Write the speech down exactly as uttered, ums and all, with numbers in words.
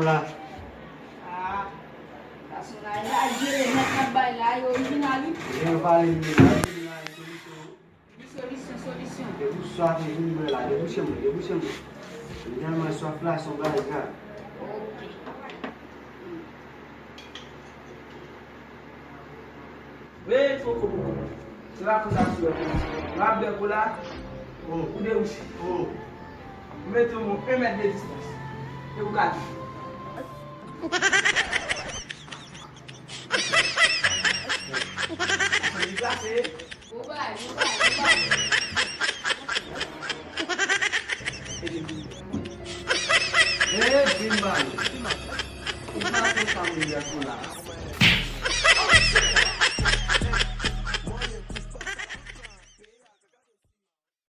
Ah, gason la, e la jere nèt n ap bay la, e orijinal wi. Jan yo pale m la, orijinal, solisyon. Ki solisyon, solisyon? Depi swaf, vin bwè la, debouche mwen, debouche mwen. M tèlman swaf la, se yon bagay grav. Ok. Wi, foko poko. Se pa konsa sou wè politik. Lè w ap bwè kola, ou debouche. Ou mete yon mèt de distans. E ou ka di. Sa deplase.